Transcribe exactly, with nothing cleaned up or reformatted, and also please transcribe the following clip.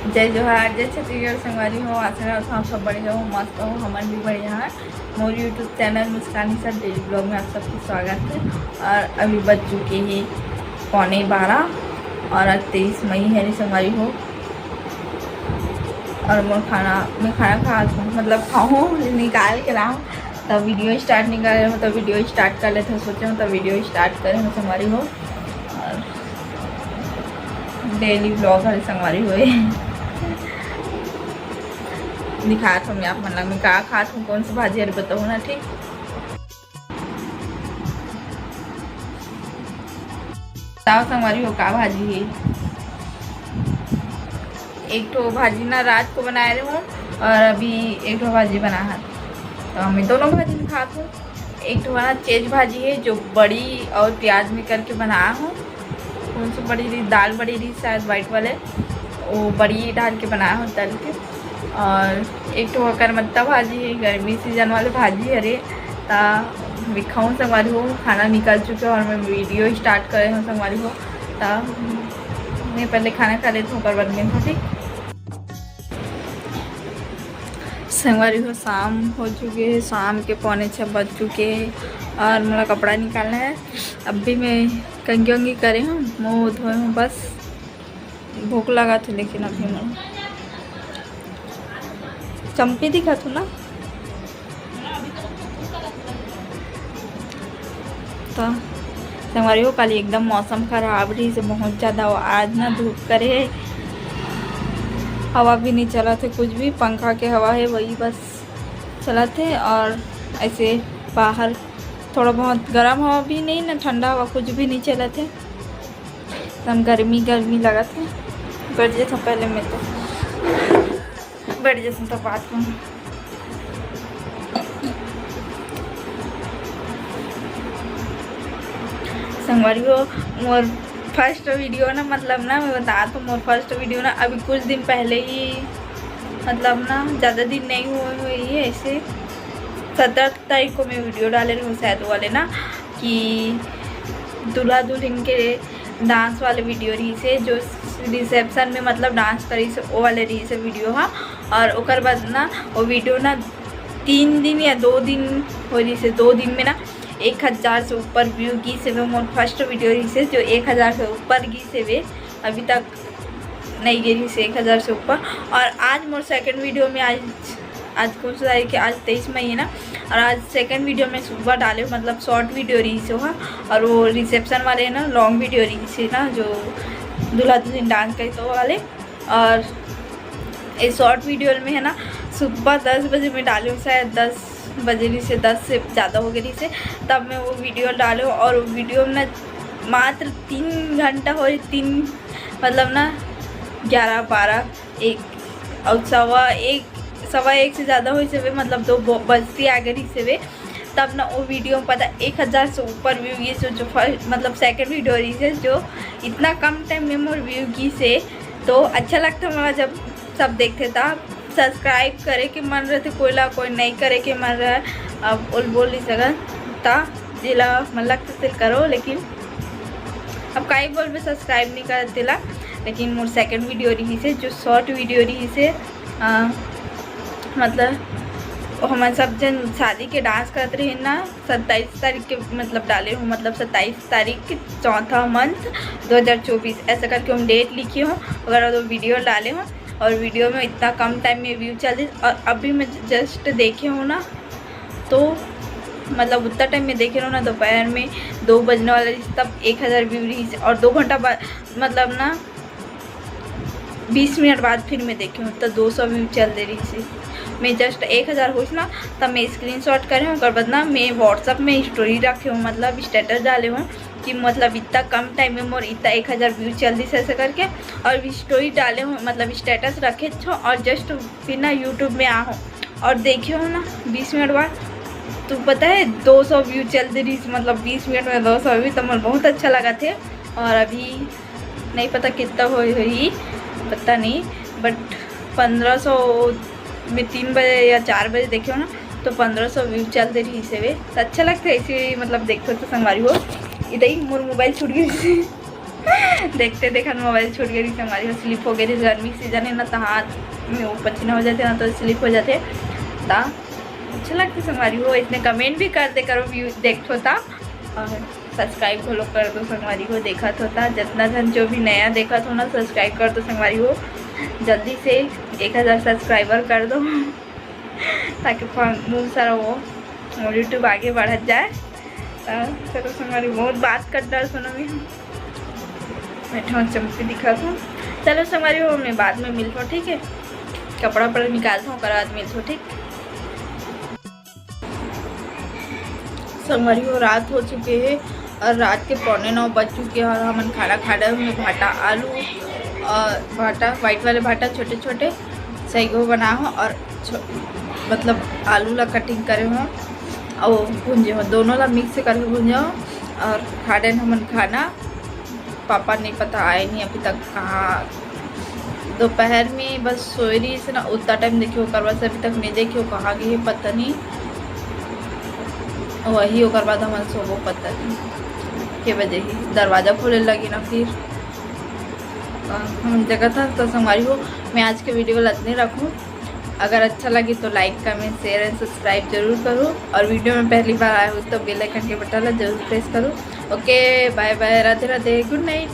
जय जोहार, जय छत्तीसगढ़ संगवारी हो। आशा करत हूँ आप सब बढ़िया हो, मस्त हो, हमन भी बढ़िया है। मोर YouTube चैनल मुस्कान निशा डेली ब्लॉग में आप सबके स्वागत है। और अभी बज चुके हैं पौने बारह और आज तेईस मई है रे संगवारी हो। और मोर खाना, मैं खाना खा, मतलब खाऊँ, निकाल के लाऊँ, तब वीडियो स्टार्ट नहीं करे हूँ, तब वीडियो स्टार्ट कर लेते हैं, सोचे हूँ तब वीडियो स्टार्ट करे हूँ संगवारी हो। और डेली ब्लॉग हर संगवारी हो दिखात हूँ मैं आप मन ला, मैं का खात हूँ, कौन सी भाजी हर बताऊँ ना, ठीक। बताओ संगवारी हो का भाजी है। एक ठो भाजी ना रात को बनाए रहे हूँ और अभी एक ठो भाजी बना है, तो मैं दोनों भाजी में खात हूँ। एक ठो ना चेज भाजी है जो बड़ी और प्याज में करके बनाया हूँ, कौन सी बड़ी रही, दाल बड़ी रही शायद व्हाइट वाले, वो बड़ी डाल के बनाया हूँ तल के। और एक ठो करमत्ता भाजी है, गर्मी सीजन वाले भाजी हरे, ता मैं खाऊँ संगवारी हो। खाना निकल चुके और मैं वीडियो स्टार्ट करे हूँ संगवारी हो। ता मैं पहले खाना खा लेती हूँ, ओकर बाद में, ठीक। संगवारी हो, शाम हो चुके है, शाम के पौने छः बज चुके है और मोला कपड़ा निकालना है। अब भी मैं कंघी उंघी करे हूँ, मुँह धोए हूँ, बस भूख लगा थे, लेकिन अभी मोला चम्पी दिखा थू ना। तो संगवारी हो, कल एकदम मौसम खराब रही से बहुत ज़्यादा, आज ना धूप करे है, हवा भी नहीं चलत है, कुछ भी पंखा के हवा है वही बस चलत है। और ऐसे बाहर थोड़ा बहुत गर्म हवा भी नहीं ना, ठंडा हवा कुछ भी नहीं चलत है, एकदम गर्मी गर्मी लगत है। बैठ जाता पहले मैं तो बैठ जाता तो बात में। संगवारी हो, मोर फर्स्ट वीडियो ना, मतलब ना, मैं बता तो मोर फर्स्ट वीडियो ना अभी कुछ दिन पहले ही, मतलब ना, ज़्यादा दिन नहीं हुए हुए ही ऐसे, सत्रह तारीख को मैं वीडियो डाले रहूँ शायद, वो वाले ना, कि दूल्हा दुल्हन के डांस वाले वीडियो रही से, जो रिसेप्शन में मतलब डांस करी से, वो वाले रही से वीडियो। हाँ, और ओकर बाद ना वो वीडियो ना तीन दिन या दो दिन हो रही से, दो दिन में ना एक हज़ार से ऊपर व्यू गिस हवे। मोर फर्स्ट वीडियो रहिसे जो एक हज़ार से ऊपर गिस हवे, अभी तक नहीं गे रहिसे एक हज़ार से ऊपर। और आज मोर सेकंड वीडियो में, आज, आज कौन सा तारीख है, आज तेईस मई है ना, और आज सेकंड वीडियो में सुबह डाले, मतलब शॉर्ट वीडियो रहिसे वहाँ, और वो रिसेप्शन वाले है ना, लॉन्ग वीडियो रहिसे ना, जो दूल्हा दुल्हन डांस करे तो वाले। और ये शॉर्ट वीडियो में है ना, सुबह दस बजे मैं डाली हूँ, शायद दस बजे रहिसे, दस से ज़्यादा हो गई रहिसे, तब मैं वो वीडियो डाली हूँ। और वो वीडियो में ना मात्र तीन घंटा हो रही, तीन, मतलब ना, ग्यारह, बारह, एक और सवा एक, सवा एक से ज़्यादा हो रहिसे, मतलब दो ब-, बजती आ गई रहिसे, तब ना वो वीडियो में पता एक हज़ार से ऊपर व्यू गिसे, जो फर्स्ट, मतलब सेकंड वीडियो रहिसे, जो इतना कम टाइम में मोर व्यू गिसे, तो अच्छा लगता मोला जब सब देखते ता। सब्सक्राइब करे के मन रहते कोई ला, कोई नहीं करे के मन रहे, अब बोल बोल नहीं सकत ता, जेला मन लगता से करो, लेकिन अब काई बोलबे, सब्सक्राइब नहीं करत तेला। लेकिन मोर सेकंड वीडियो रहिसे, जो शॉर्ट वीडियो रहिसे, अ, मतलब हमन सब जन शादी के डांस करत रहिन ना, सत्ताईस तारीख के मतलब डाले हूँ, मतलब सत्ताईस तारीख के चौथा मंथ दो हज़ार चौबीस, ऐसा करके हम डेट लिखे हूँ, अगर वो वीडियो डाले हूँ। और वीडियो में इतना कम टाइम में व्यू चल रही, और अभी मैं जस्ट देखे हूँ ना, तो मतलब उतना टाइम में देखे रहो ना, दोपहर में दो बजने वाला रही, तब एक हज़ार व्यू रही, और दो घंटा बाद, मतलब ना, बीस मिनट बाद फिर मैं देखे हूँ, तो दो सौ व्यू चल दे रही थी। मैं जस्ट एक हज़ार होइस ना, तब मैं स्क्रीनशॉट करे हूँ, ओकर बाद ना मैं WhatsApp में स्टोरी रखे हूँ, मतलब स्टेटस डाले हूँ कि मतलब इतना कम टाइम में मोर इतना एक हज़ार व्यू चल दिस ऐसे करके, और स्टोरी डाले हूँ, मतलब स्टेटस रखे छो, और जस्ट फिर ना YouTube में आ हूँ और देखे हूँ ना बीस मिनट बाद, तो पता है दो सौ व्यू चल दे रही, मतलब बीस मिनट में दो सौ व्यू, तो मोर बहुत अच्छा लगा थे। और अभी नहीं पता कितना होई होई, पता नहीं, बट पन्द्रह सौ में तीन बजे या चार बजे देखे हो ना, तो पन्द्रह सौ व्यू चल दे रही से वे, तो अच्छा लगता है ऐसे, मतलब देखते तो संगवारी हो। इधर ही मोर मोबाइल छूट गई। देखते देखत मोबाइल छूट गए संगवारी हो, स्लिप हो गए। गर्मी सीजन है ना, तो हाथ में वो पसीना हो जाते ना, तो स्लिप हो जाते। ता अच्छा लगता संगवारी हो, इसने कमेंट भी कर दे करो, व्यू देखो ता, और सब्सक्राइब घलो कर दो संगवारी हो, देखत हो ता। जितना जन जो भी नया देखत हो ना, सब्सक्राइब कर दो संगवारी हो, जल्दी से एक हज़ार सब्सक्राइबर कर दो। ताकि फा-, बहुत सारा वो, वो यूट्यूब आगे बढ़त जाए। तो चलो संगवारी, बहुत बात कर डाल सुनो भी हम। बैठा हूँ, चमकी दिखा दूँ। चलो संगवारी हो, मैं बाद में मिलता हूँ, ठीक है? कपड़ा वपड़ा निकालता हूँ, ओकर बाद मिलता हूँ, ठीक? संगवारी हो, रात हो चुके हैं और रात के पौने नौ बज चुके हैं और हमन खाना खा रहे हैं। भाटा आलू और भाटा, व्हाइट वाले भाटा, छोटे छोटे सही को बना हो और छो-, मतलब आलू ला कटिंग करे हो और भूंजे हो, दोनों ला मिक्स करके भूंजे हो और खा रहे हैं हमन खाना। पापा नहीं पता आए नहीं अभी तक, कहाँ, दोपहर में बस सोए रही से ना, उतना टाइम देखियो, ओकर बाद से अभी तक नहीं देखियो, कहाँ गई है पता नहीं। वही ओकर बाद हमन सोबो, पता नहीं के बजे ही दरवाजा खोले लगी ना। फिर अ, हम जगह था तो संगवारी हो, मैं आज के वीडियो ला इतने रखूँ। अगर अच्छा लगी तो लाइक, कमेंट, शेयर एंड सब्सक्राइब जरूर करो और वीडियो में पहली बार आए हो तो बेल आइकन के बटन ला जरूर प्रेस करो। ओके, बाय बाय, राधे राधे, गुड नाइट।